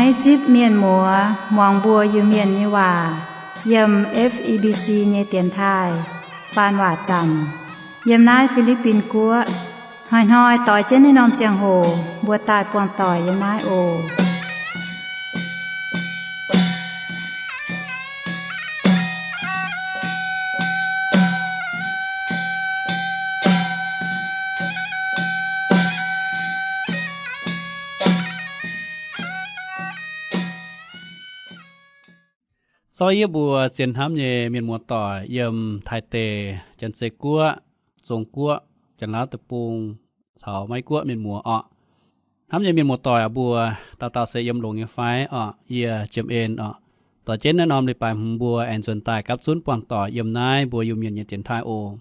Naaiv zipv mienh muoz muangx mbuo Iu-Mienh nyei waac yiem F E B C nyei dienx taaih faan waac zanc yiem naaiv Fi^li^bin Guoqv. Hnoi-hnoi doix jienv naaiv norm ziangh hoc mbuo daaih buangh doic yiem naaiv oc. Sorv yie mbuo zien hnamv nyei mienh muoz-doic yiem Taiv deic, Janx-Zei Guoqv, Zong Guoqv, Janx-Laauv Deic-Bung, caux Meiv Guoqv mienh muoz orqc. Hnamv nyei mienh muoz-doic aac, mbuo dauh dauh se yiem longx nyei fai orqc? Yie jiem en orqc. Doix jienv naaiv norm leiz-baaix hmz mbuo aengx nzuonx daaih gapv zunv buangh doic yiem naaiv mbuo Iu-Mienh nyei dienx taaih oc.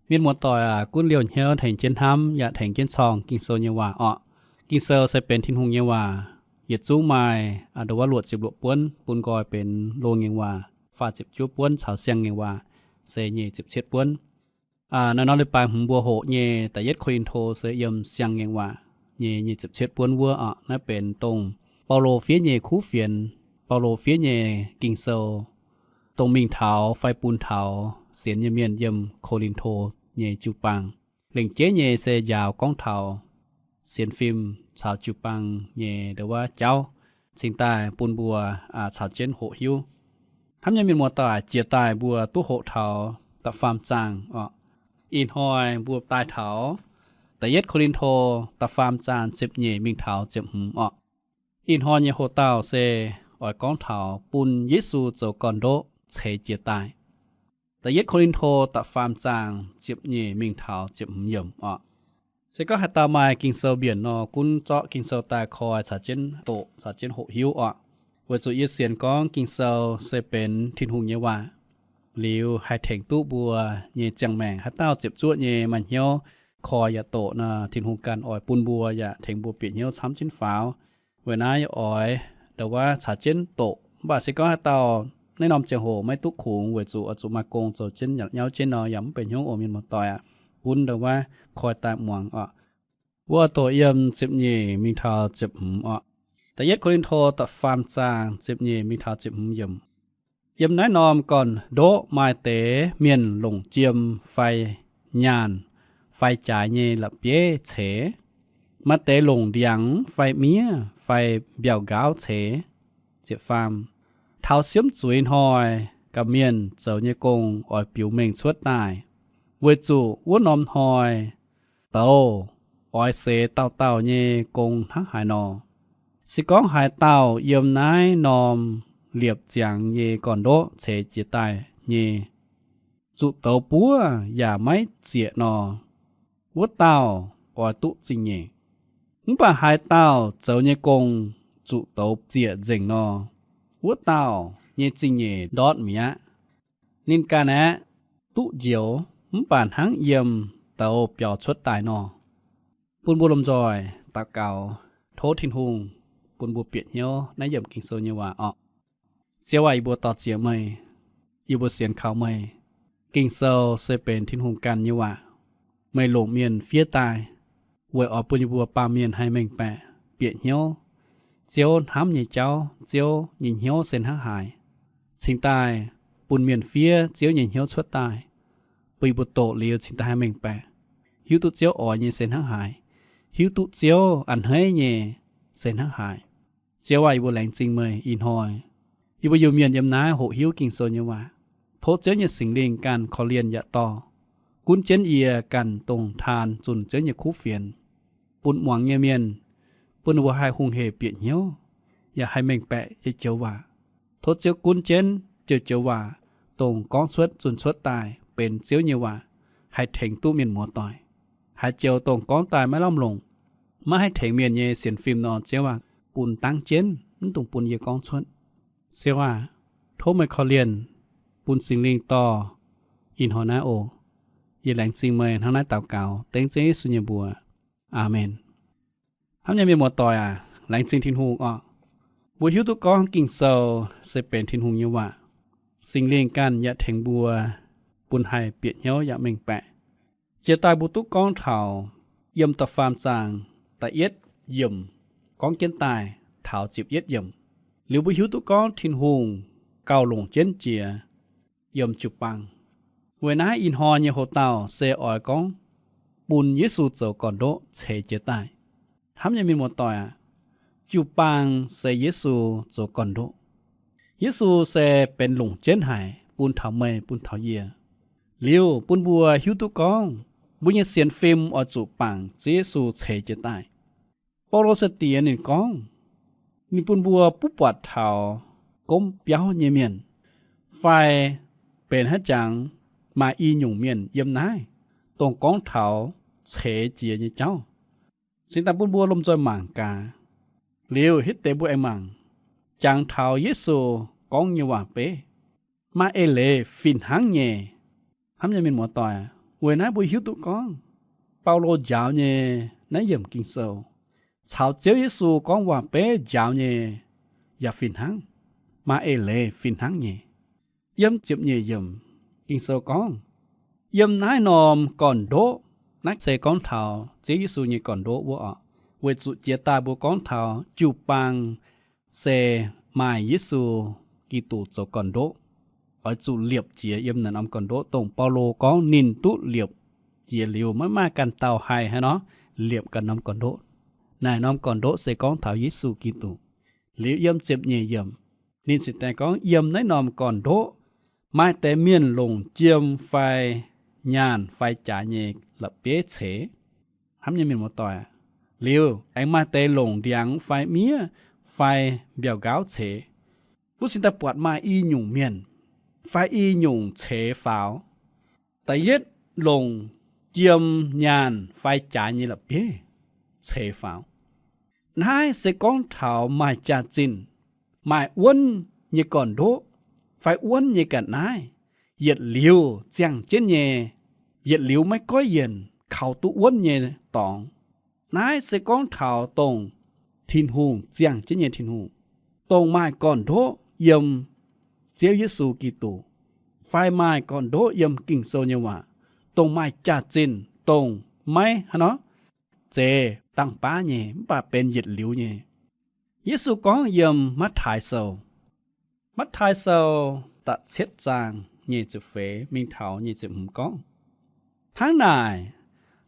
Mienh muoz-doic aac, gunv liouh hnyouv tengx jienv hnamv yaac tengx jienv corng Ging-Sou nyei waac orqc. Ging-Sou se benx Tin-Hungh nyei waac. Yietc zungv maaih ndo wuov luoqc ziepc luoqc buonv bun nqoi benx loz-ngaengc waac, faah ziepc juov buonv caux siang-ngaengc waac se nyic ziepc cietv buonv. Naaiv norm leiz-baaix hmz mbuo hoqc nyei Da'yietv Ko^lin^to se yiem siang-ngaengc waac nyei nyic ziepc cietv buonv wuov orqc. Naaiv benx dongh Baulo fiev nyei kuv fienx, Baulo fiev nyei Ging-Sou, dongh mingh taux fai bun taux sienx nyei mienh yiem Ko^lin^to nyei jiu-baang. Lengc jeiv nyei se njaaux gorngv taux sienx fim caux jiu-baang nyei ndo wuov jauv, cingx daaih bun mbuo caux jienv hoqc hiuv. Hnamv nyei mienh muoz-doic, jiex daaih mbuo duqv hoqc taux da'faam zaang orqc. Ih hnoi mbuo daaih taux Da'yietv Ko^lin^to da'faam zaang ziepc nyeic mingh taux ziepc hmz orqc. Ih hnoi nyei hoc-dauh se oix gorngv taux bun Yesu zoux gorn-ndoqv ceix jiez daaih. Da'yietv Ko^lin^to da'faam zaang ziepc nyeic mingh taux ziepc hmz yiemc orqc. Se gorngv haaix dauh maaih Ging-Sou mbienc nor, gunv zorqv Ging-Sou daaih koi caux jienv doqc, caux jienv hoqc hiuv orqc. Weic zuqc yie sienx gorngv Ging-Sou se benx Tin-Hungh nyei waac, liuz haih tengx duqv mbuo nyei ziangh maengc. Haaix dauh ziepc zuoqv nyei maaih hnyouv koi yaac doqc nor, Tin-Hungh ganh oix bun mbuo yaac tengx mbuo bieqc hnyouv camv jienv faaux. Weic naaiv yie oix ndo wuov caux jienv doqc. Mv baac se gorngv haaix dauh naaiv norm ziangh hoc maiv duqv kungx weic zuqc oix zuqc maaih gong zoux jienv yaac nyauv jienv nor, yaac mv benx hnyouv oc mienh muoz-doic aac. Gunv ndo wuov koi daaih muangx orqc. Mbuo doqc yiem ziepc nyeic mingh taux ziepc hmz orqc. Da'yietv Ko^lin^to da'faam zaang ziepc nyeic mingh taux ziepc hmz yiemc. Yiem naaiv norm gorn-ndoqv maaih deix mienh longc jiem fai nyaanh fai jaaix nyei la'bieiv ceix. Maaih deix longc ndiangx fai miev fai mbiauh nqaauv ceix. Ziepc faam, taux siemv zuiz hnoi, ga'mienh zoux nyei gong oix biux mengh cuotv daaih, weic zuqc wuov norm hnoi douz oix seix dauh dauh nyei gong hnangv haaix nor. Se gorngv haaix dauh yiem naaiv norm liepc ziangx nyei gorn-ndoqv ceix jiez daaih nyei, zuqc douz buov yaac maiv zieqc nor, wuov dauh oix duqv zingh nyeic. Mv baac haaix dauh zoux nyei gong zuqc douz zieqc nzengc nor, wuov dauh nyei zingh nyeic ndortv mi'aqv. Ninh ganh aeqv, duqv njoux mv baac hnangv yiem douz biaux cuotv daaih nor. Bun mbuo lomh nzoih daux gaux, tov Tin-Hungh bun mbuo bieqc hnyouv naaiv yiemc Ging-Sou nyei waac orqc. Ziouv aac, yie mbuo dor-ziec meih, yie mbuo sienx kaux meih. Ging-Sou se benx Tin-Hungh ganh nyei waac. Meih longc mienh fiev daaih weic oix bun yie mbuo baamh mienh haih mengh baeqc, bieqc hnyouv Ziouv hnamv nyei jauv, Ziouv nyei hnyouv se hnangv haaix, cingx daaih bun mienh fiev Ziouv nyei hnyouv cuotv daaih, bun yie mbuo doqc liuz cingx daaih haih mengh baeqc, hiuv duqv Ziouv oix nyei se hnangv haaix, hiuv duqv Ziouv a'hneiv nyei se hnangv haaix. Ziouv aac, yie mbuo laengz zingh meih ih hnoi. Yie mbuo Iu-Mienh yiem naaiv hoqc hiuv Ging-Sou nyei waac. Tov Ziouv nyei Singx Lingh ganh korv-lienh yaac dorh, gunv jienv yie ganh dongh taan zunh Ziouv nyei kuv fienx, bun muangx nyei mienh, bun ninh mbuo haih hungh hec bieqc hnyouv, yaac haih mengh baeqc joux-joux waac. Tov Ziouv gunv jienv joux-joux waac, dongh gorngv cuotv zunh cuotv daaih benx Ziouv nyei waac, haih tengx duqv mienh muoz-doic. Haaix joux dongh gorngv daaih maiv lamh longc, maiv haih tengx mienh nyei sienx fim nor, Ziouv aac, bun dangv jienv, mv dungx bun yie gorngv cuotv. Ziouv aac, tov meih korv-lienh, bun Singx Lingh dorh ih hnoi naaiv oc. Yie laengz zingh meih hnangv naaiv daux gaux dengv Ziouv Yesu nyei mbuox. Aamen. Hnamv nyei mienh muoz-doic aac, laengz zingh Tin-Hungh orqc. Mbuo hiuv duqv gorngv Ging-Sou se benx Tin-Hungh nyei waac. Singx Lingh ganh yaac tengx mbuo, bun haih bieqc hnyouv yaac mengh baeqc. Jiex daaih mbuo duqv gorngv taux yiem da'faam zaang da'yietv yiemc gorngv jienv daaih taux ziepc yietv yiemc. Liuz mbuo hiuv duqv gorngv Tin-Hungh gauh longc jienv jiex yiem jiu-baang. Weic naaiv ih hnoi nyei hoc-dauh se oix gorngv bun Yesu zoux gorn-ndoqv ceix jiez daaih. Hnamv nyei mienh muoz-doic aac, jiu-baang se Yesu zoux gorn-ndoqv. Yesu se benx longc jienv haic bun taux meih bun taux yie. Liuz bun mbuo hiuv duqv gorngv mbuo nyei sienx fim oix zuqc bangc Ziouv Yesu ceix jiez daaih. Baulo se diex ninh gorngv, ninh bun mbuo butv buatc taux gomv biauv nyei mienh, fai benx haaix jangx maaih i nyungc mienh yiem naaiv, dongh gorngv taux ceix jiez nyei jauv. Cingx daaih bun mbuo lomh nzoih mangc gaax. Liuz hitv deix mbuo aengx mangc jangx taux Yesu gorngv nyei waac-beiv, maaih eix leiz fih hnangv nyei. Hnamv nyei mienh muoz-doic, weic naaiv mbuo hiuv duqv gorngv Baulo njaaux nyei naaiv yiemc Ging-Sou caux Ziouv Yesu gorngv waac-beiv njaaux nyei yaac fih hnangv, maaih eix leiz fih hnangv nyei. Yiem ziepc nyeic yiemc Ging-Sou gorngv, yiem naaiv norm gorn-ndoqv, naaiv se gorngv taux Ziouv Yesu nyei gorn-ndoqv wuov oc, weic zuqc jiex daaih mbuo gorngv taux jiu-baang se maaih Yesu Giduc zoux gorn-ndoqv, oix zuqc liepc jiex yiem naaiv norm gorn-ndoqv, dongh Baulo gorngv ninh duqv liepc jiex liuz maiv maaih ganh dauh haih haaix nor liepc ganh norm gorn-ndoqv. Naaiv norm gorn-ndoqv se gorngv taux Yesu Giduc. Liuz yiem ziepc nyeic yiemc, ninh cingx daaih gorngv yiem naaiv norm gorn-ndoqv maaih deix mienh longc jiem fai nyaanh fai jaax nyei la'bieiv ceix. Hnamv nyei mienh muoz-doic, liuz aengx maaih deix longc ndiangx fai miev fai mbiauh nqaauv ceix. Mbuo cingx daaih buatc maaih i nyungc mienh fai i nyungc ceix faaux. Da'yietv longc jiem, nyaanh fai jaax nyei la'bieiv ceix faaux. Naaiv se gorngv taux maaih jaax-zinh, maaih wuonv nyei gorn-ndoqv fai wuonv nyei ga'naaiv, yietc liuz ziangh jienv nyei, yietc liuz maiv goiv yienc kaux duqv wuonv nyei dorngx. Naaiv se gorngv taux dongh Tin-Hungh, ziangh jienv nyei Tin-Hungh, dongh maaih gorn-ndoqv yiem Ziouv Yesu Giduc, fai maaih gorn-ndoqv yiem Ging-Sou nyei waac, dongh maaih jaax-zinh, dongh maiv haaix nor zeiz dangh baav nyei, mv baac benx yietc liuz nyei. Yesu gorngv yiem Matv^taai Sou, Matv^taai Sou da'cietv zaang nyic ziepc feix mingh taux nyic ziepc hmz gorngv, hnangv naaic,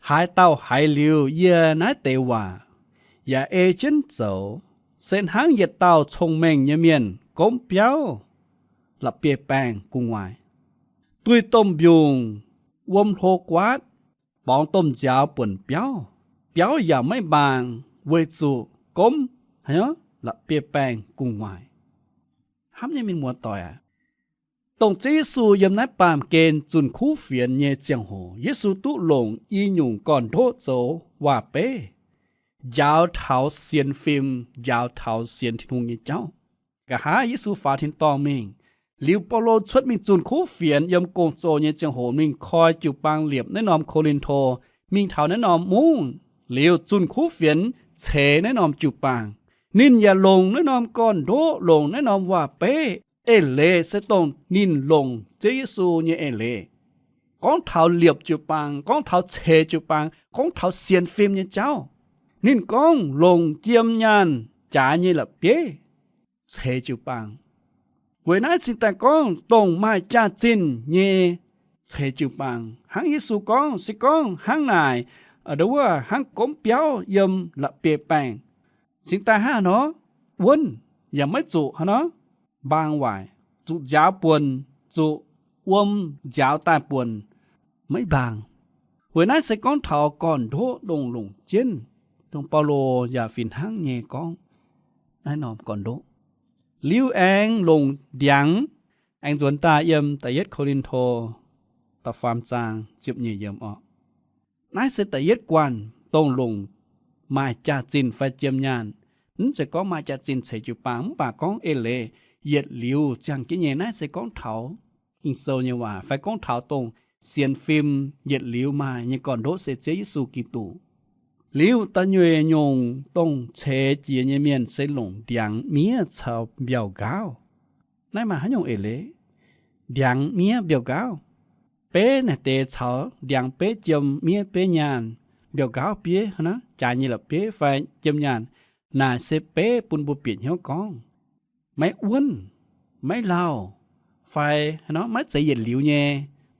haaix dauh haiz liuz yie naaiv deix waac yaac ei jienv zoux, se hnangv yietc dauh cong-mengh nyei mienh gomv biauv la'bieiv-baengh gu'nguaaic, duih domh mbiungc wuom hlo guaatv, borngz domh nziaaux buonc biauv. Biauv yaac maiv mbaang weic zuqc gomv la'bieiv-baengh gu'nguaaic. Hnamv nyei mienh muoz-doic aac, dongh Ziouv Yesu yiem naaiv baamh gen zunh kuv fienx nyei ziangh hoc, Yesu duqv longc i nyungc gorn-ndoqv zoux waac-beiv njaaux taux sienx fim, njaaux taux sienx Tin-Hungh nyei jauv. Nqa'haav Yesu faaux tin-dorngh mingh, liuz Baulo cuotv mingh zunh kuv fienx yiem gong-zoh nyei ziangh hoc mingh koi jiu-baang liepc naaiv norm Ko^lin^to, mingh taux naaiv norm mungv, liuz zunh kuv fienx ceix naaiv norm jiu-baang. Ninh yaac longc naaiv norm gorn-ndoqv, longc naaiv norm waac-beiv, eix leiz se dongh ninh longc Ziouv Yesu nyei eix leiz. Gorngv taux liepc jiu-baang, gorngv taux ceix jiu-baang, gorngv taux sienx fim nyei jauv, ninh gorngv longc jiem, nyaanh, jaax nyei la'bieiv ceix jiu-baang. Weic naaiv cingx daaih gorngv dongh maaih jaax-zinh nyei ceix jiu-baang. Hnangv Yesu gorngv, se gorngv hnangv naaic, ndo wuov hnangv gomv biauv yiem la'bieiv-baengh, cingx daaih hnangv haaix nor wuonv yaac maiv zuqc haaix nor mbaang waaic, zuqc nziaaux buonc, zuqc wuom nziaaux daaih buonc, maiv mbaang. Weic naaiv se gorngv taux gorn-ndoqv dongh longc jienv, dongh Baulo yaac fih hnangv nyei gorngv naaiv norm gorn-ndoqv. Liuz aengx longc ndiangx, aengx nzuonx daaih yiem da'yietv Ko^lin^to da'faam zaang ziepc nyeic yiemc oc. Naaiv se da'yietv guanh dongh longc maaih jaax-zinh fai jiem nyaanh. Mv zeiz gorngv maaih jaax-zinh ceix jiu-baang, mv baac gorngv eix leiz yietc liuz ziangh jienv nyei. Naaiv se gorngv taux Ging-Sou nyei waac fai gorngv taux dongh sienx fim yietc liuz maaih nyei gorn-ndoqv se Ziouv Yesu Giduc. Liuz da'nyeic nyungc dongh ceix jiez nyei mienh se longc ndiangx, miev caux mbiauh nqaauv. Naaiv maaih haaix nyungc eix leiz? Ndiangx, miev, mbiauh nqaauv. Beiv naaic deix caux ndiangx beiv jiem, miev beiv nyaanh, mbiauh nqaauv beiv hnangv naaiv jaax nyei la'bieiv fai jiem nyaanh. Naaic se beiv bun mbuo bieqc hnyouv gorngv maiv wuonv, maiv lauh, fai hnangv nor maiv zeiz yietc liuz nyei,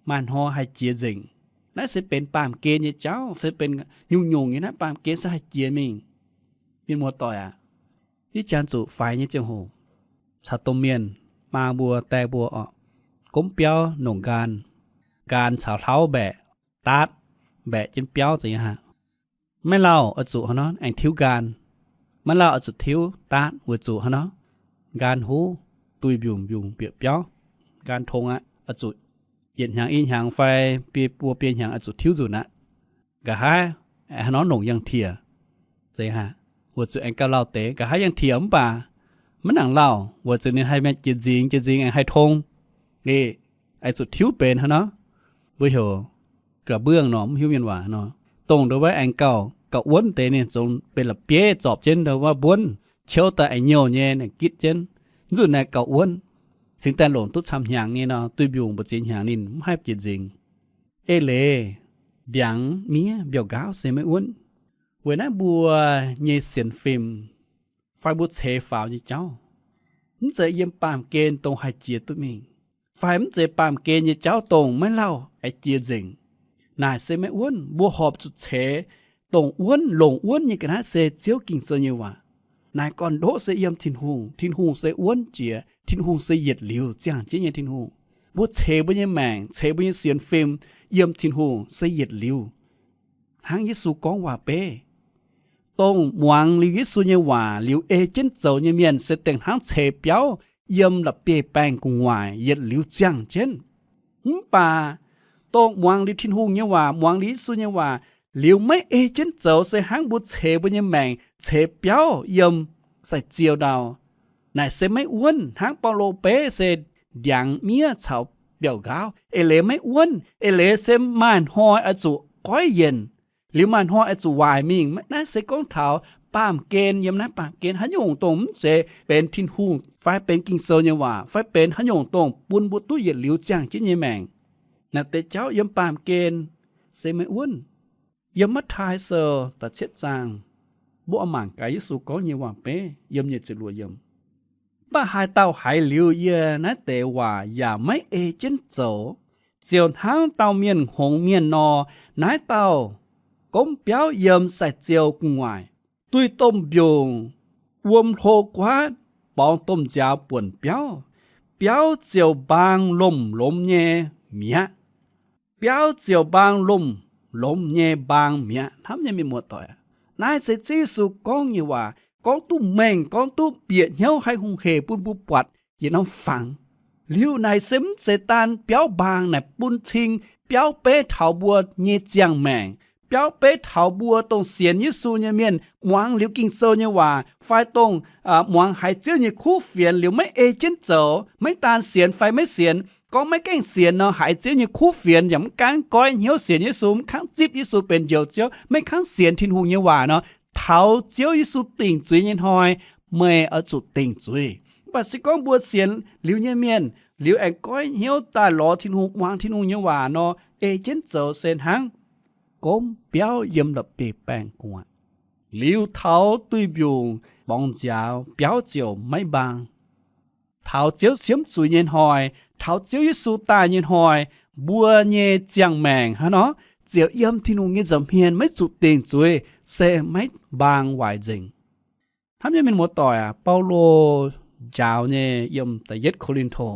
maaih hnoi haih jiex nzengc. Naaiv se benx baamh gen nyei jauv, fai benx nyungc-nyungc nyei naaiv baamh gen se haih jiex mingh. Mienh muoz-doic aac, ih jangx zuqc faix nyei ziangh hoc caux domh mienh maa mbuo, die mbuo oc, gomv biauv nongc nqaang. Nqaang caux hlauv mbaeqc, daatv, mbaeqc jienv biauv zeiz nyei haah. Maiv lauh oix zuqc hnangv nor aengx tiuv nqaang. Maiv lauh oix zuqc tiuv daatv weic zuqc hnangv nor nqaang huv duih mbiungc-mbiungc bieqc biauv. Nqaang tong aqv, oix zuqc yietc hnyangx i hnyangx fai biei buo biei hnyangx oix zuqc tiuv nzunc aqv. Nqa'haav hnangv nor nongc yangh tiex. Zeiz haah, weic zuqc aengx gauh lauh deix. Nqa'haav yangh tiex mv baac maiv nangc lauh weic zuqc ninh haih maaih jiex nzingx, jiex nzingx aengx haih tong. Liuz aengx zuqc tiuv benx hnangv nor, mbuo heuc ga'mbuongh nor, mv hiuv mienh waac nor. Dongh ndau wuov aengx gauh, gauh wuonv deix ninh zungv benx la'bieiv zorpc jienv ndau wuov mbuonv, qiouv daaih aengx nyouh nyei, aengx gitv jienv. Nzunc naaiv gauh wuonv, cingx daaih longc duqv camv hnyangx nyei nor, duih mbiungc mbu'ziex hnyangx ninh mv haih jiex nzingx. Eix leiz ndiangx miev mbiauh nqaauv se maiv wuonv. Weic naaiv mbuo nyei sienx fim fai mbuo ceix faaux nyei jauv mv zeiz yiem baamh gen dongh haih jiex duqv mingh, fai mv zeiz baamh gen nyei jauv dongh maiv lauh aengx jiex nzengc. Naaic se maiv wuonv. Mbuo horpc zuqc ceix dongh wuonv, longc wuonv nyei ga'naaiv se Ziouv Ging-Sou nyei waac. Naaic gorn-ndoqv se yiem Tin-Hungh. Tin-Hungh se wuonv jiex. Tin-Hungh se yietc liuz ziangh jienv nyei Tin-Hungh. Mbuo ceix mbuo nyei maengc, ceix mbuo nyei sienx fim yiem Tin-Hungh se yietc liuz. Hnangv Yesu gorngv waac beiv, dongh muangx liuz Yesu nyei waac liuz ei jienv zoux nyei mienh se dengh hnangv ceix biauv yiem la'bieiv-baengh gu'nguaaic yietc liuz ziangh jienv. Mv baac dongh muangx liuz Tin-Hungh nyei waac, muangx liuz Yesu nyei waac liuz maiv ei jienv zoux se hnangv mbuo ceix mbuo nyei maengc ceix biauv yiem sai-ziou ndau. Naaic se maiv wuonv. Hnangv Baulo beiv se ndiangx miev caux mbiauh nqaauv. Eix leiz maiv wuonv. Eix leiz se maaih hnoi oix zuqc goiv yienc, liuz maaih hnoi oix zuqc waaic mingh. Naaiv se gorngv taux baamh gen, yiem naaiv baamh gen haaix nyungc dongh mv zeiz benx Tin-Hungh fai benx Ging-Sou nyei waac fai benx haaix nyungc dongh bun mbuo duqv yietc liuz ziangh jienv nyei maengc, naaiv deix jauv yiem baamh gen se maiv wuonv. Yiem Matv^taai Sou da'cietv zaang, mbuo oix mangc gaax Yesu gorngv nyei waac beiv yiem nyic ziepc luoqc yiemc. Mv baac haaix dauh haiz liuz yie naaiv deix waac yaac maiv ei jienv zoux, ziouc hnangv dauh mienh hngongx mienh nor. Naaiv dauh gomv biauv yiem sai-ziou gu'nguaaic, duih domh mbiungc wuom hlo guaatv borngz domh nziaaux buonc biauv. Biauv ziouc mbaang lomh lomz nyei mi'aqv. Biauv ziouc mbaang lomh lomz nyei mbaang mi'aqv. Hnamv nyei mienh muoz-doic, naaiv se Ziouv Yesu gorngv nyei waac, gorngv duqv mengh, gorngv duqv bieqc hnyouv, haih hungh hec bun mbuo buatc yietc norm fangx. Liuz naaic se mv zeiz daan biauv mbaang, naaic bun cing biauv beiv taux mbuo nyei ziangh maengc, biauv beiv taux mbuo dongh sienx Yesu nyei mienh, muangx liuz Ging-Sou nyei waac fai dongh muangx haiz Ziouv nyei kuv fienx liuz maiv ei jienv zoux, maiv daan sienx fai maiv sienx, gorngv maiv gaengh sienx nor, haiz Ziouv nyei kuv fienx yaac mv gaengh goiv hnyouv sienx Yesu, mv kangv zipv Yesu benx Njoux Ziouv, maiv kangv sienx Tin-Hungh nyei waac nor, taux Ziouv Yesu dingc zuiz nyei hnoi, meih oix zuqc dingc zuiz. Mv baac se gorngv mbuo sienx liuz nyei mienh liuz aengx goiv hnyouv daaih lorz Tin-Hungh, muangx Tin-Hungh nyei waac nor, ei jienv zoux se hnangv gomv biauv yiem la'bieiv-baengh gu'nguaaic. Liuz taux duih mbiungc borngz nziaaux, biauv ziouc maiv mbaang. Taux Ziouv siemv zuiz nyei hnoi, taux Ziouv Yesu daaih nyei hnoi, mbuo nyei ziangh maengc hnangv nor ziouc yiem Tin-Hungh nyei nza'hmien maiv zuqc dingc zuiz, se maiv mbaang waaic nzengc. Hnamv nyei mienh muoz-doic aac, Baulo njaaux nyei yiem da'yietv Ko^lin^to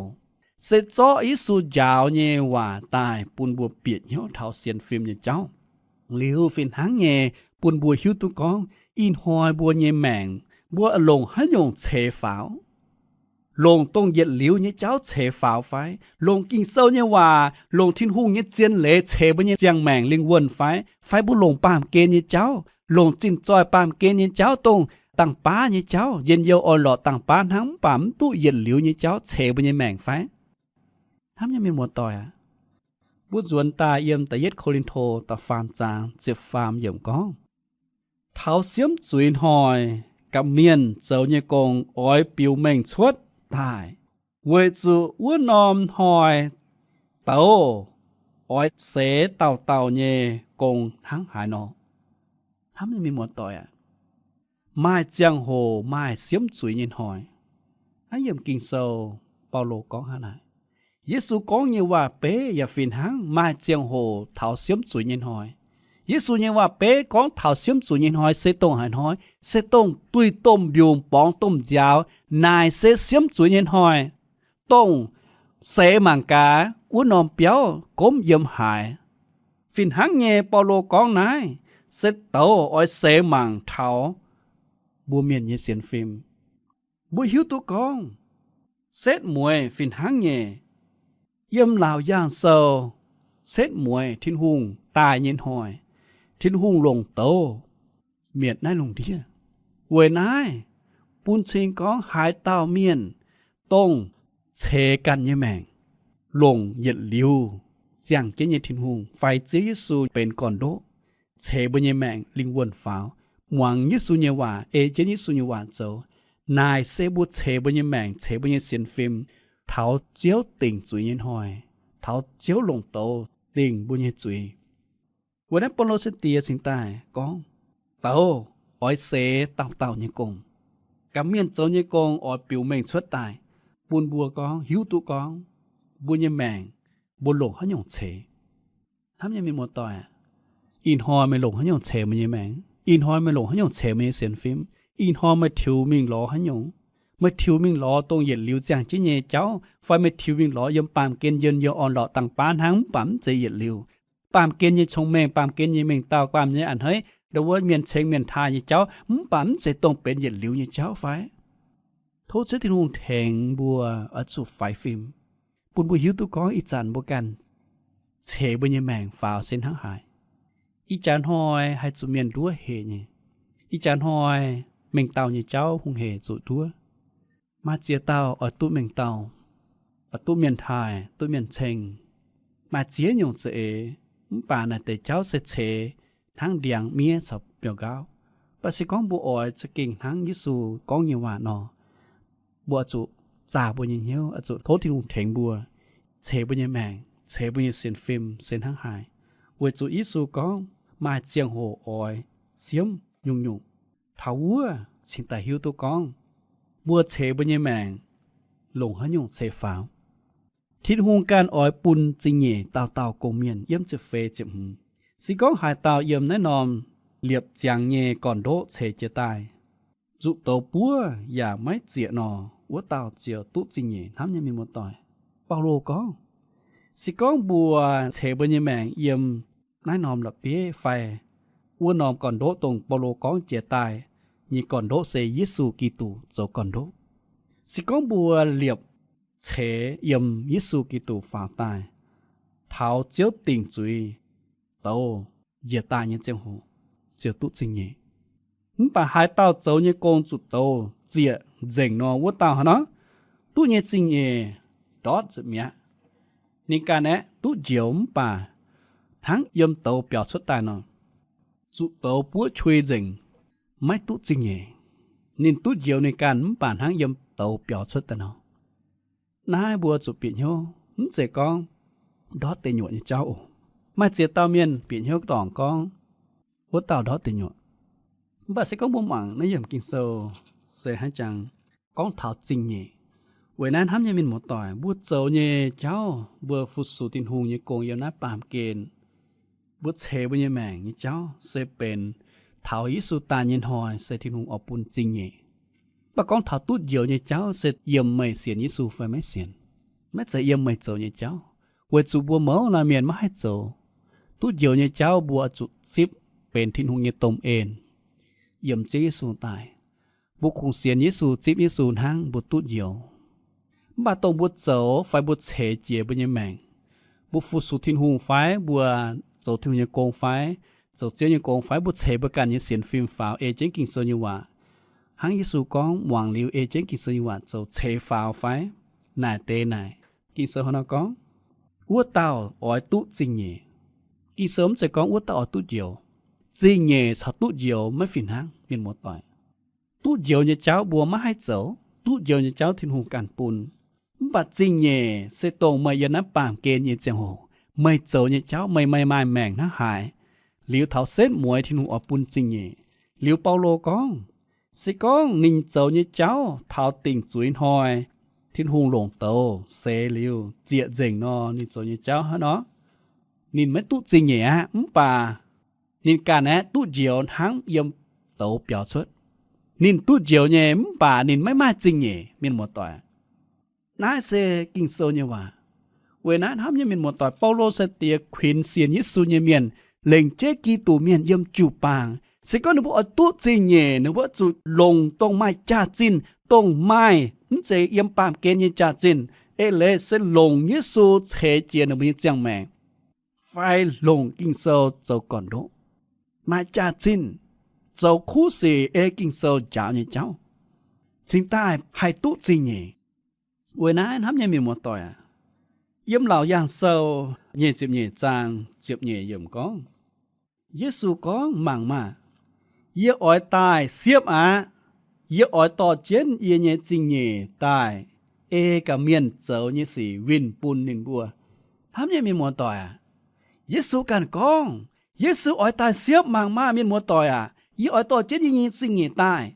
se zorqv Yesu njaaux nyei waac daaih bun mbuo bieqc hnyouv taux sienx fim nyei jauv. Liuz fih hnangv nyei bun mbuo hiuv duqv gorngv ih hnoi mbuo nyei maengc, mbuo longc haaix nyungc ceix faaux? Longc dongh yietc liuz nyei jauv ceix faaux fai? Longc Ging-Sou nyei waac, longc Tin-Hungh nyei zien leiz ceix mbuo nyei ziangh maengc lingh wuonh fai? Fai mbuo longc baamh gen nyei jauv, longc zinh zoih baamh gen nyei jauv, dongh dangh baav nyei jauv, njien-youh orn-lorqc dangh baav hnangv mv baac mv duqv yietc liuz nyei jauv ceix mbuo nyei maengc fai? Hnamv nyei mienh muoz-doic aac, mbuo nzuonx daaih yiem da'yietv Ko^lin^to da'faam zaang ziepc faam yiemc gorngv, taux siemv zuiz hnoi, gapv mienh zoux nyei gong oix biux mengh cuotv daaih, weic zuqc wuov norm hnoi douz oix seix dauh dauh nyei gong hnangv haaix nor. Hnamv nyei mienh muoz-doic aac, maaih ziangh hoc maaih siemv zuiz nyei hnoi. Hnangv yiem Ging-Sou, Baulo gorngv hnangv naaic, Yesu gorngv nyei waac-beiv yaac fih hnangv maaih ziangh hoc taux siemv zuiz nyei hnoi. Yesu nyei waac-beiv gorngv taux siemv zuiz nyei hnoi se dongh haaix hnoi? Se dongh duih domh mbiungc borngz domh nziaaux, naaic se siemv zuiz nyei hnoi. Dongh seix mangc gaax wuov norm biauv gomv yiem haaix. Fih hnangv nyei, Baulo gorngv naaiv se douz oix seix mangc taux mbuo mienh nyei sienx fim. Mbuo hiuv duqv gorngv setv mueiz fih hnangv nyei. Yiem Laauc Yaangh Sou, setv mueiz Tin-Hungh daaih nyei hnoi, Tin-Hungh longc douz mietc naaiv lungh ndiev. Weic naaiv bun cing gorngv haaix dauh mienh dongh ceix ganh nyei maengc, longc yietc liuz ziangh jienv nyei Tin-Hungh fai Ziouv Yesu benx gorn-ndoqv ceix mbuo nyei maengc lingh wuonh faaux, muangx Yesu nyei waac, ei jienv Yesu nyei waac zoux, naaic se mbuo ceix mbuo nyei maengc, ceix mbuo nyei sienx fim taux Ziouv dingc zuiz nyei hnoi, taux Ziouv longc douz dingc mbuo nyei zuiz. Weic naaiv Baulo se diex cingx daaih gorngv, douz oix seix dauh dauh nyei gong. Gamh mienh zoux nyei gong oix biux mengh cuotv daaih bun mbuo gorngv, hiuv duqv gorngv mbuo nyei maengc mbuo longc haaix nyungc ceix. Hnamv nyei mienh muoz-doic, ih hnoi meih longc haaix nyungc ceix meih nyei maengc? Ih hnoi meih longc haaix nyungc ceix meih nyei sienx fim? Ih hnoi meih tiux mingh lorz haaix nyungc? Meih tiux mingh lorz dongh yietc liuz ziangh jienv nyei jauv, fai meih tiux mingh lorz yiem baamh gen njien-youh orn-lorqc dangh baav hnangv mv baac mv zeiz yietc liuz? Baamh gen nyei cong-mengh, baamh gen nyei mengh dauh, baamh gen nyei a'hneiv, ndau wuov mienh ceng mienh taaih nyei jauv mv baac mv zeiz dongh benx yietc liuz nyei jauv fai? Tov Ziouv Tin-Hungh tengx mbuo oix zuqc faix fim, bun mbuo hiuv duqv gorngv ih zanc mbuo ganh ceix mbuo nyei maengc faaux se hnangv haaix. Ih jaax hnoi haih zuqc mienh nduov hec nyei. Ih jaax hnoi mengh dauh nyei jauv hungh hec zuqc nduov. Maaih ziex dauh oix duqv mengh dauh, oix duqv mienh taaih, duqv mienh ceng. Maaih ziex nyungc za'eix, mv baac naaiv deix jauv se ceix hnangv ndiangx miev caux biauv-nqaauv. Mv baac se gorngv mbuo oix za'gengh hnangv Yesu gorngv nyei waac nor, mbuo oix zuqc zaah mbuo nyei hnyouv, oix zuqc tov Tin-Hungh tengx mbuo, ceix mbuo nyei maengc, ceix mbuo nyei sienx fim se hnangv haaix. Weic zuqc Yesu gorngv maaih ziangh hoc oix siemv nyungc-nyungc. Taux wuov cingx daaih hiuv duqv gorngv mbuo ceix mbuo nyei maengc longc haaix nyungc ceix faaux. Tin-Hungh ganh oix bun zingh nyeic dauh dauh gong-mienh yiem ziepc feix ziepc hmz. Se gorngv haaix dauh yiem naaiv norm liepc ziangx nyei gorn-ndoqv ceix jiez daaih, zuqc douz buov yaac maiv zieqc nor, wuov dauh ziouc duqv zingh nyeic. Hnamv nyei mienh muoz-doic, Baulo gorngv, se gorngv mbuo ceix mbuo nyei maengc yiem naaiv norm la'bieiv fai wuov norm gorn-ndoqv dongh Baulo gorngv jiez daaih nyei gorn-ndoqv se Yesu Giduc zoux gorn-ndoqv. Se gorngv mbuo liepc ceix yiem Yesu Giduc faaux daaih, taux Ziouv dingc zuiz douz njiec daaih nyei ziangh hoc ziouc duqv zingh nyeic. Mv baac haaix dauh zoux nyei gong zuqc douz zieqc nzengc nor, wuov dauh haaix nor duqv nyei zingh nyeic ndortv nzengc mi'aqv. Ninh ganh aeqv, duqv njoux mv baac hnangv yiem douz biaux cuotv daaih nor, zuqc douz buov qui nzengc, maiv duqv zingh nyeic. Ninh duqv njoux ninh ganh mv baac hnangv yiem douz biaux cuotv daaih nor. Naaiv mbuo zuqc bieqc hnyouv, mv zeiz gorngv ndortv deic nyuoqc nyei jauv oc. Maaih ziex dauh mienh bieqc hnyouv dorngc gorngv wuov dauh ndortv deic nyuoqc. Mv baac se gorngv mbuo mangc naaiv yiemc Ging-Sou se hnangv jangx gorngv taux zingh nyeic. Weic naaiv hnamv nyei mienh muoz-doic, mbuo zoux nyei jauv, mbuo fu-sux Tin-Hungh nyei gong yiem naaiv baamh gen, mbuo ceix mbuo nyei maengc nyei jauv se benx taux Yesu daaih nyei hnoi se Tin-Hungh oix bun zingh nyeic. Mv baac gorngv taux duqv njoux nyei jauv se yiem meih sienx Yesu fai maiv sienx. Maiv zeiz yiem meih zoux nyei jauv, weic zuqc mbuo mouz laanh mienh maiv haih zoux. Duqv njoux nyei jauv mbuo oix zuqc zipv benx Tin-Hungh nyei domh en, yiem Ziouv Yesu daaih. Mbuo kungx sienx Yesu, zipv Yesu hnangv mbuo duqv njoux. Mv baac dongh mbuo zoux fai mbuo ceix jiez mbuo nyei maengc, mbuo fu-sux Tin-Hungh fai mbuo zoux Tin-Hungh nyei gong fai zoux Ziouv nyei gong fai mbuo ceix mbuo ganh nyei sienx fim faaux ei jienv Ging-Sou nyei waac, hnangv Yesu gorngv muangx liuz ei jienv Ging-Sou nyei waac zoux ceix faaux fai, naaic deix naaic, Ging-Sou hnangv nor gorngv, wuov dauh oix duqv zingh nyeic. Ging-Sou mv zeiz gorngv wuov dauh oix duqv njoux. Zingh nyeic caux duqv njoux maiv fih hnangv, mienh muoz-doic. Duqv njoux nyei jauv mbuo maiv haih zoux. Duqv njoux nyei jauv Tin-Hungh ganh bun. Mv baac zingh nyeic se dongh meih yiem naaiv baamh gen nyei ziangh hoc, meih zoux nyei jauv, meih, meih maaih maengc hnangv haaix, liuz taux setv mueiz Tin-Hungh oix bun zingh nyeic. Liuz Baulo gorngv, Se gorngv ninh zoux nyei jauv taux dingc zuiz hnoi, Tin-Hungh longc douz seix liuz zieqc nzengc nor, ninh zoux nyei jauv hnangv nor, ninh maiv duqv zingh nyeic aqv. Mv baac ninh ganh aeqv, duqv njoux hnangv yiem douz biaux cuotv. Ninh duqv njoux nyei, mv baac ninh maiv maaih zingh nyeic, mienh muoz-doic. Naaiv se Ging-Sou nyei waac. Weic naaiv hnamv nyei mienh muoz-doic, Baulo sai-diex kuinx sienx Yesu nyei mienh, lengc jeiv Giduc mienh yiem jiu-baang, se gorngv ninh mbuo oix duqv zingh nyeic, ninh mbuo zuqc longc dongh maaih jaax-zinh, dongh maaih mv zeiz yiem baamh gen nyei jaax-zinh. Eix leiz se longc Yesu ceix jiez ninh mbuo nyei ziangh maengc, fai longc Ging-Sou zoux gorn-ndoqv, maaih jaax-zinh, zoux kuv sic ei Ging-Sou njaaux nyei jauv, cingx daaih haih duqv zingh nyeic. Weic naaiv hnamv nyei mienh muoz-doic aac, yiem Laauc Yaangh Sou nyeic ziepc nyeic zaang ziepc nyeic yiemc gorngv, Yesu gorngv, Mangc maah! Yie oix daaih siepv aqv. Yie oix dorh jienv yie nyei zingh nyeic daaih, ei gaax mienh zoux nyei sic winh bun ninh mbuo. Hnamv nyei mienh muoz-doic aac, Yesu ganh gorngv, Yesu oix daaih siepv. Mangc maah, mienh muoz-doic aac, yie oix dorh jienv yie nyei zingh nyeic daaih,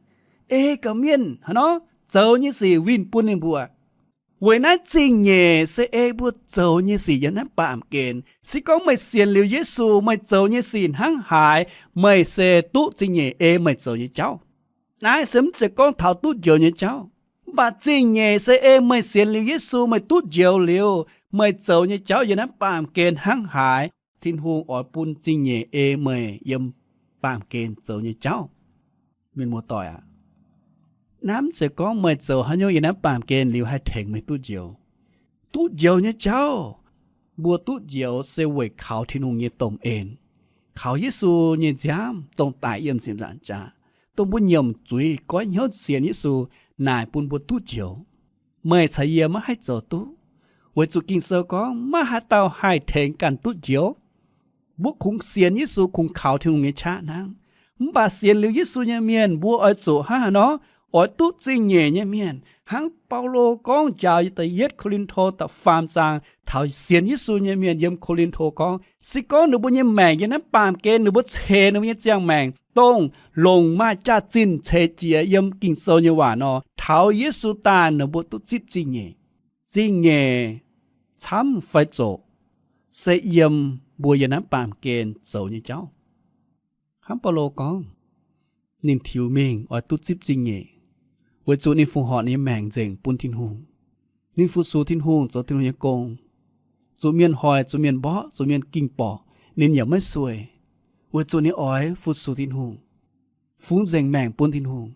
ei gaax mienh haaix nor zoux nyei sic winh bun ninh mbuo. Weic naaiv zingh nyeic se ei mbuo zoux nyei sic yiem naaiv baamh gen. Se gorngv meih sienx liuz Yesu, meih zoux nyei sic hnangv haaix, meih se duqv zingh nyeic ei meih zoux nyei jauv. Naaiv se mv zeiz gorngv taux duqv njoux nyei jauv. Mv baac zingh nyeic se ei meih sienx liuz Yesu, meih duqv njoux liuz, meih zoux nyei jauv yiem naaiv baamh gen hnangv haaix, Tin-Hungh oix bun zingh nyeic ei meih yiem baamh gen zoux nyei jauv. Mienh muoz-doic aac, naaiv mv zeiz gorngv meih zoux haaix nyungc yiem naaiv baamh gen liuz haih tengx meih duqv njoux. Duqv njoux nyei jauv, mbuo duqv njoux se weic kaux Tin-Hungh nyei domh en, kaux Yesu nyei nziaamv dongh daic yiem ziepc nzaangc jaax, dongh mbuo nyiemc zuiz goiv hnyouv sienx Yesu naaic bun mbuo duqv njoux. Meih caux yie maiv haih zoux duqv, weic zuqc Ging-Sou gorngv maiv haaix dauh haih tengx ganh duqv njoux. Mbuo kungx sienx Yesu kungx kaux Tin-Hungh nyei qaqv hnangv. Mv baac sienx liuz Yesu nyei mienh mbuo oix zuqc hnangv haaix nor? Oix duqv zingh nyeic nyei mienh. Hnangv Baulo gorngv njaaux da'yietv Ko^lin^to da'faam zaang taux sienx Yesu nyei mienh yiem Ko^lin^to gorngv, se gorngv ninh mbuo nyei maengc yiem naaiv baamh gen ninh mbuo ceix ninh mbuo nyei ziangh maengc dongh longc maaih jaax-zinh ceix jiez yiem Ging-Sou nyei waac nor, taux Yesu daaih ninh mbuo duqv zipv zingh nyeic. Zingh nyeic camv fai zoqc se yiem mbuo yiem naaiv baamh gen zoux nyei jauv. Hnangv Baulo gorngv, ninh tiux mingh oix duqv zipv zingh nyeic, weic zuqc ninh fongc horc ninh nyei maengc nzengc bun Tin-Hungh. Ninh fu-sux Tin-Hungh, zoux Tin-Hungh nyei gong, zuqc mienh hoic, zuqc mienh mborqv, zuqc mienh ging borqc, ninh yaac maiv sueih, weic zuqc ninh oix fu-sux Tin-Hungh, fungx nzengc maengc bun Tin-Hungh.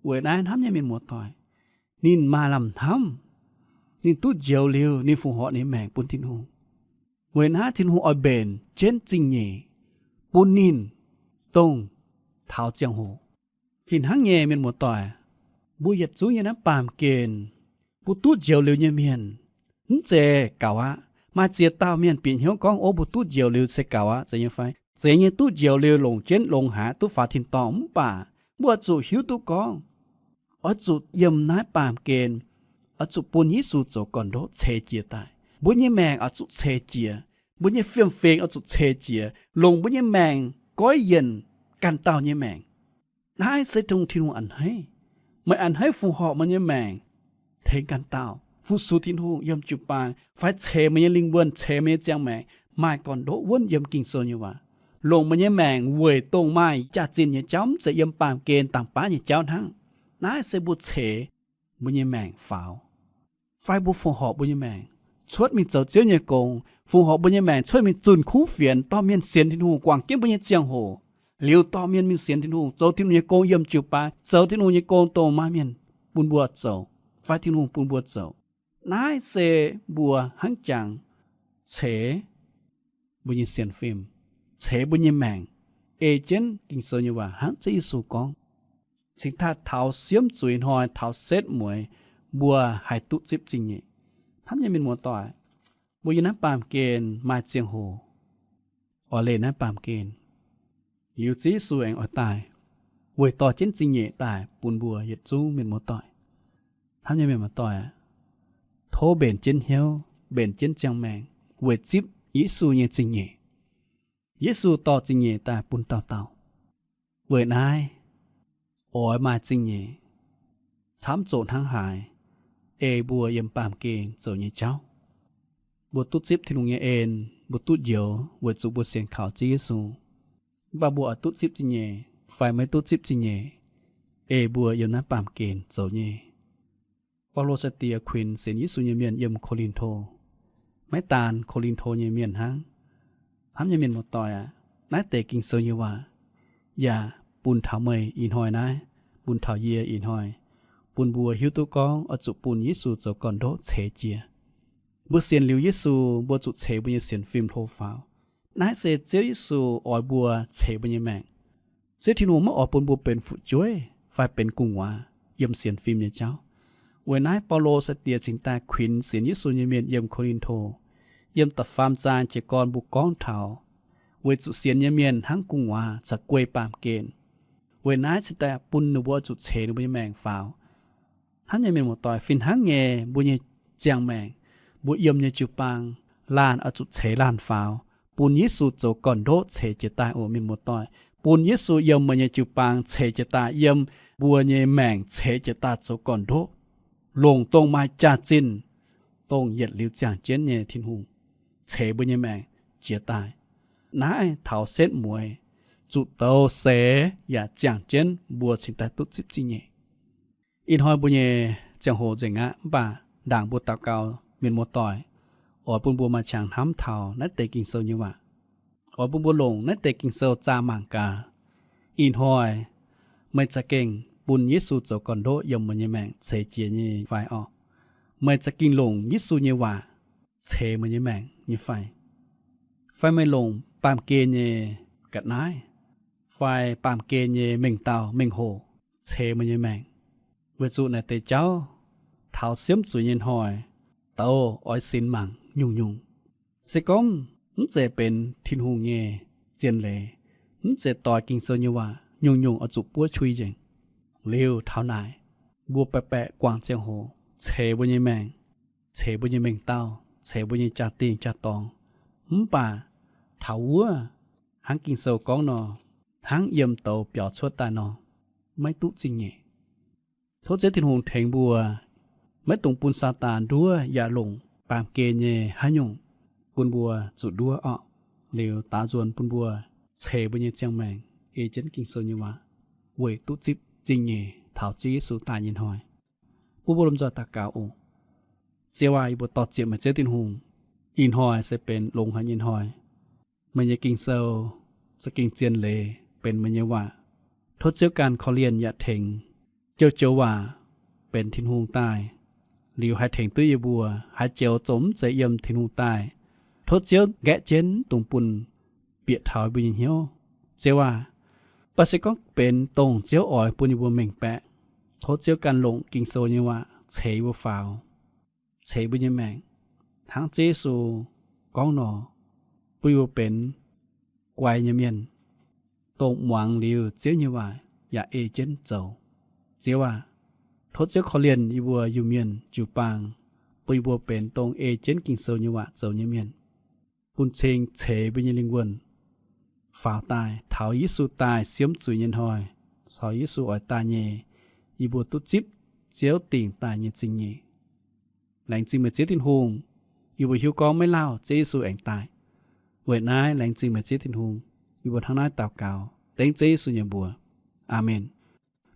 Weic naaiv hnamv nyei mienh muoz-doic, ninh maaih lamh hnamv. Ninh duqv njoux liuz, ninh fongc horc ninh nyei maengc bun Tin-Hungh. Weic naaiv Tin-Hungh oix mbenc jienv zingh nyeic bun ninh dongh taux ziangh hoc. Fih hnangv nyei, mienh muoz-doic, mbuo yietc zungv yiem naaiv baamh gen, mbuo duqv njoux liuz nyei mienh, mv zeiz gaux aqv. Maaih ziex dauh mienh bieqc hnyouv gorngv, ov, mbuo duqv njoux liuz se gaux aqv, zeiz nyei fai? Zeiz nyei, duqv njoux liuz longc jienv longx haic, duqv faaux tin-dorngh. Mv baac mbuo oix zuqc hiuv duqv gorngv, oix zuqc yiem naaiv baamh gen, oix zuqc bun Yesu zoux gorn-ndoqv ceix jiez daaih. Mbuo nyei maengc oix zuqc ceix jiez. Mbuo nyei fiem-fingx oix zuqc ceix jiez, longc mbuo nyei maengc goiv yienc ganh dauh nyei maengc. Naaiv se dongh Tin-Hungh a'hneiv. Meih a'hneiv fongc horc meih nyei maengc tengx ganh dauh, fu-sux Tin-Hungh yiem jiu-baang, fai ceix meih nyei lingh wuonh, ceix meih nyei ziangh maengc maaih gorn-ndoqv wuonv yiem Ging-Sou nyei waac, longc meih nyei maengc weic dongh maaih jaax-zinh nyei jauv, mv zeiz yiem baamh gen dangh baav nyei jauv hnangv. Naaiv se mbuo ceix mbuo nyei maengc faaux, fai mbuo fongc horc mbuo nyei maengc cuotv mingh zoux Ziouv nyei gong, fongc horc mbuo nyei maengc cuotv mingh zunh kuv fienx, dorh mienh sienx Tin-Hungh, guangc jienv mbuo nyei ziangh hoc, liuz dorh mienh mingh sienx Tin-Hungh, zoux Tin-Hungh nyei gong yiem jiu-baang, zoux Tin-Hungh nyei gong dongh maaih mienh bun mbuo zoux, fai Tin-Hungh bun mbuo zoux. Naaiv se mbuo hnangv jangx ceix mbuo nyei sienx fim, ceix mbuo nyei maengc, ei jienv Ging-Sou nyei waac hnangv Ziouv Yesu gorngv, cingx daaih taux siemv zuiz hnoi, taux setv mueiz, mbuo haih duqv zipv zingh nyeic. Hnamv nyei mienh muoz-doic, mbuo yiem naaiv baamh gen maaih ziangh hoc oix leih naaiv baamh gen, liuz Ziouv Yesu aengx oix daaih, weic dorh jienv zingh nyeic daaih bun mbuo yietc zungv mienh muoz-doic. Hnamv nyei mienh muoz-doic, tov mbenc jienv hnyouv, mbenc jienv ziangh maengc weic zipv Yesu nyei zingh nyeic. Yesu dorh zingh nyeic daaih bun dauh dauh. Weic naaiv, oix maaih zingh nyeic, camv zoqc hnangv haaix, ei mbuo yiem baamh gen zoux nyei jauv. Mbuo duqv zipv Tin-Hungh nyei en, mbuo duqv njoux weic zuqc mbuo sienx kaux Ziouv Yesu. Mv baac mbuo oix duqv zipv zingh nyeic fai maiv duqv zipv zingh nyeic, ei mbuo yiem naaiv baamh gen zoux nyei. Baulo sai-diex kuinx sienx Yesu nyei mienh yiem Ko^lin^to, maiv daan Ko^lin^to nyei mienh hnangv. Hnamv nyei mienh muoz-doic aac, naaiv deix Ging-Sou nyei waac yaac bun taux meih ih hnoi naaiv, bun taux yie ih hnoi, bun mbuo hiuv duqv gorngv oix zuqc bun Yesu zoux gorn-ndoqv ceix jiez. Mbuo sienx liuz Yesu, mbuo zuqc ceix mbuo nyei sienx fim hlo faaux. Naaiv se Ziouv Yesu oix mbuo ceix mbuo nyei maengc. Ziouv Tin-Hungh maiv oix bun mbuo benx fu'jueiv fai benx gu'nguaaz yiem sienx fim nyei jauv. Weic naaiv Baulo sai-diex cingx daaih kuinx sienx Yesu nyei mienh yiem Ko^lin^to, yiem da'faam zaang jiez gorn mbuo gorngv taux, weic zuqc sienx nyei mienh hnangv gu'nguaaz caux guei baamh gen. Weic naaiv cingx daaih bun ninh mbuo oix zuqc ceix ninh mbuo nyei maengc faaux. Hnamv nyei mienh muoz-doic, fih hnangv nyei mbuo nyei ziangh maengc, mbuo yiem nyei jiu-baang, laanh oix zuqc ceix laanh faaux, bun Yesu zoux gorn-ndoqv ceix jiez daaih oc mienh muoz-doic. Bun Yesu yiem meih nyei jiu-baang ceix jiez daaih, yiem mbuo nyei maengc ceix jiez daaih zoux gorn-ndoqv, longc dongh maaih jaax-zinh, dongh yietc liuz ziangh jienv nyei Tin-Hungh ceix mbuo nyei maengc jiez daaih. Naaiv taux setv mueiz zuqc douz seix yaac ziangh jienv mbuo cingx daaih duqv zipv zingh nyeic. Ih hnoi mbuo nyei ziangh hoc nzengc aqv, mv baac ndaangc mbuo daux gaux, mienh muoz-doic, oix bun mbuo maaih qangx hnamv taux naaiv deix Ging-Sou nyei waac. Oix bun mbuo longc naaiv deix Ging-Sou zaah mangc gaax, ih hnoi meih za'gengh bun Yesu zoux gorn-ndoqv yiem meih nyei maengc ceix jiez nyei fai orqc? Meih za'gengh longc Yesu nyei waac ceix meih nyei maengc nyei fai? Fai meih longc baamh gen nyei ga'naaiv fai baamh gen nyei mengh dauh mengh hoc ceix meih nyei maengc? Weic zuqc naaiv deix jauv taux siemv zuiz nyei hnoi, douz oix sinx mangc nyungc-nyungc. Se gorngv mv zeiz benx Tin-Hungh nyei zien leiz, mv zeiz doix Ging-Sou nyei waac, nyungc-nyungc oix zuqc buov qui nzengc. Liuz taux naaic, mbuo baeqc baeqc guangc ziangh hoc ceix mbuo nyei maengc, ceix mbuo nyei mengh dauh, ceix mbuo nyei jaa-dingh jaa-dorngx, mv baac taux wuov, hnangv Ging-Sou gorngv nor, hnangv yiem douz biaux cuotv daaih nor, maiv duqv zingh nyeic. Tov Ziouv Tin-Hungh tengx mbuo, maiv dungx bun Saadaan nduov yaac longc baamh gen nyei haaix nyungc bun mbuo zuqc nduov orqc. Liuz daaux nzuonx bun mbuo ceix mbuo nyei ziangh maengc ei jienv Ging-Sou nyei waac weic duqv zipv zingh nyeic taux Ziouv Yesu daaih nyei hnoi. Bun mbuo lomh nzoih daux gaux oc. Ziouv aac, yie mbuo dor-ziec meih Ziouv Tin-Hungh. Ih hnoi se benx longx haic nyei hnoi. Meih nyei Ging-Sou za'gengh zien leiz benx meih nyei waac. Tov Ziouv ganh korv-lienh yaac tengx joux-joux waac benx Tin-Hungh daaih, liuz haih tengx duqv yie mbuo. Haaix joux zoux mv zeiz yiem Tin-Hungh daaih, tov Ziouv nqaeqv jienv, mv dungx bun bieqc taux yie mbuo nyei hnyouv, Ziouv aac. Mv baac se gorngv benx dongh Ziouv oix bun yie mbuo mengh baeqc, tov Ziouv ganh longc Ging-Sou nyei waac ceix yie mbuo faaux, ceix mbuo nyei maengc, hnangv Ziouv Yesu gorngv nor, bun yie mbuo benx guai nyei mienh, dongh muangx liuz Ziouv nyei waac yaac ei jienv zoux. Ziouv aac, tov Ziouv korv-lienh yie mbuo Iu-Mienh jiu-baang, bun yie mbuo benx dongh ei jienv Ging-Sou nyei waac zoux nyei mienh, bun cing ceix mbuo nyei lingh wuonh faaux daaih taux Yesu daaih siemv zuiz nyei hnoi, caux Yesu oix daaih nyei, yie mbuo duqv zipv Ziouv dingc daaih nyei zingh nyeic. Laengz zingh meih Ziouv Tin-Hungh. Yie mbuo hiuv gorngv maiv lauh Ziouv Yesu aengx daaih. Weic naaiv laengz zingh meih Ziouv Tin-Hungh. Yie mbuo hnangv naaiv daux gaux dengv Ziouv Yesu nyei mbuox. Aamen.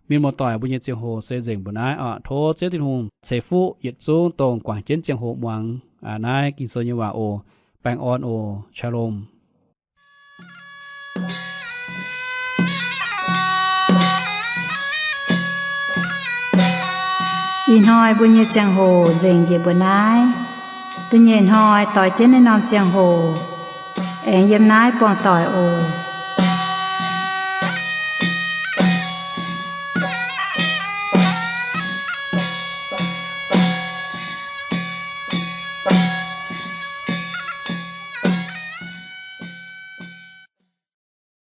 Mienh muoz-doic, mbuo nyei ziangh hoc se nzengc mbuo naaiv oc. Tov Ziouv Tin-Hungh ceix fuqv yietc zungv dongh guangc jienv ziangh hoc muangx naaiv Ging-Sou nyei waac oc. Baengh orn oc. Shalom. Ih hnoi mbuo nyei ziangh hoc nzengc njiec mbuo naaiv. Da'nyeic hnoi doix jienv naaiv norm ziangh hoc aengx yiem naaiv buangh doic oc.